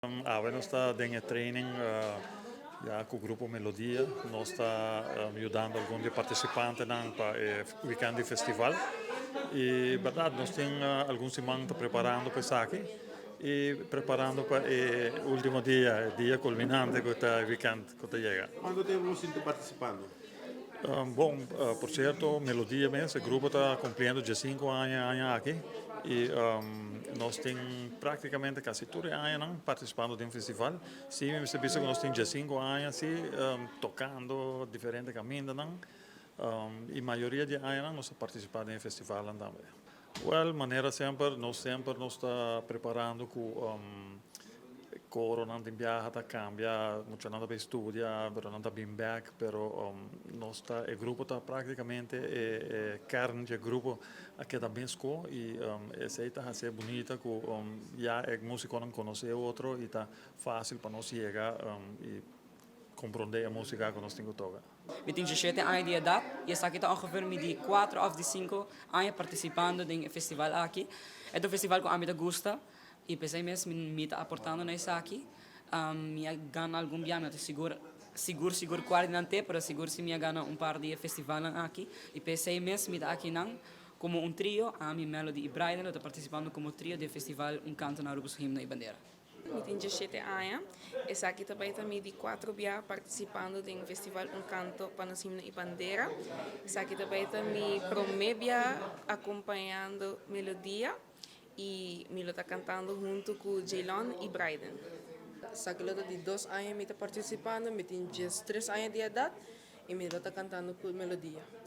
Awe nos ta den e training ya ku Grupo Melodia. Nos ta yudando algun di e partisipantenan pa e weekend di festival. I bèrdat nos tin algun siman ta preparando pa esaki i preparando pa e ultimo dia, e dia kulminante ku ta e weekend ku ta yega. Kuantu tempu bo sinti partisipando? Bon, por sierto Melodia mes, e grupo ta kumpliendo diesinku aña e aña aki i nos tin praktikamente kasi tur e añanan partisipando den festival. Si mi mester bisa ku nos tin diesinku aña si tokando diferente kamindanan i mayoria di e añanan nos a partisipá den e festivalnan tambe. Wèl, manera semper, nos semper nos ta preparando ku koronan tin biaha ta kambia, muchanan ta bai studia, pero nan ta bin bèk, pero nos ta, e grupo ta praktikamente e kern dje grupo a keda mesko i esei ta hasié bunita ku ya e musikonan konosé otro i ta fásil pa nos yega i komprondé e músika ku nos tin ku toka. Mi tin diesshete aña di edat i esaki ta ongeveer mi di kuater òf di sinku aña partisipando den e festival aki. E ta un festival ku ami ta gusta i p'esei mes mi ta aportando na esaki. Mi a gana algun bia, mi no ta sigur sigur sigur kual di nan te, pero sigur si mi a gana un par di e festivalnan aki i p'esei mes mi ta akinan komo un trio, ami, Melody i Brayden lo ta partisipando komo trio di e festival Un Kanto na Aruba Su Himno i Bandera. Mi tin diesshete aña. Esaki ta bai ta mi di kuatro bia partisipando den Festival Un Kanto pa Nos Himno i Bandera. Esaki ta bai ta mi promé bia akompañando Melodia i mi lo ta kantando huntu ku Jaylon i Bryden. Esaki lo ta di dos aña mi ta partisipando. Mi tin diestres aña di edat i mi lo ta kantando ku Melodia.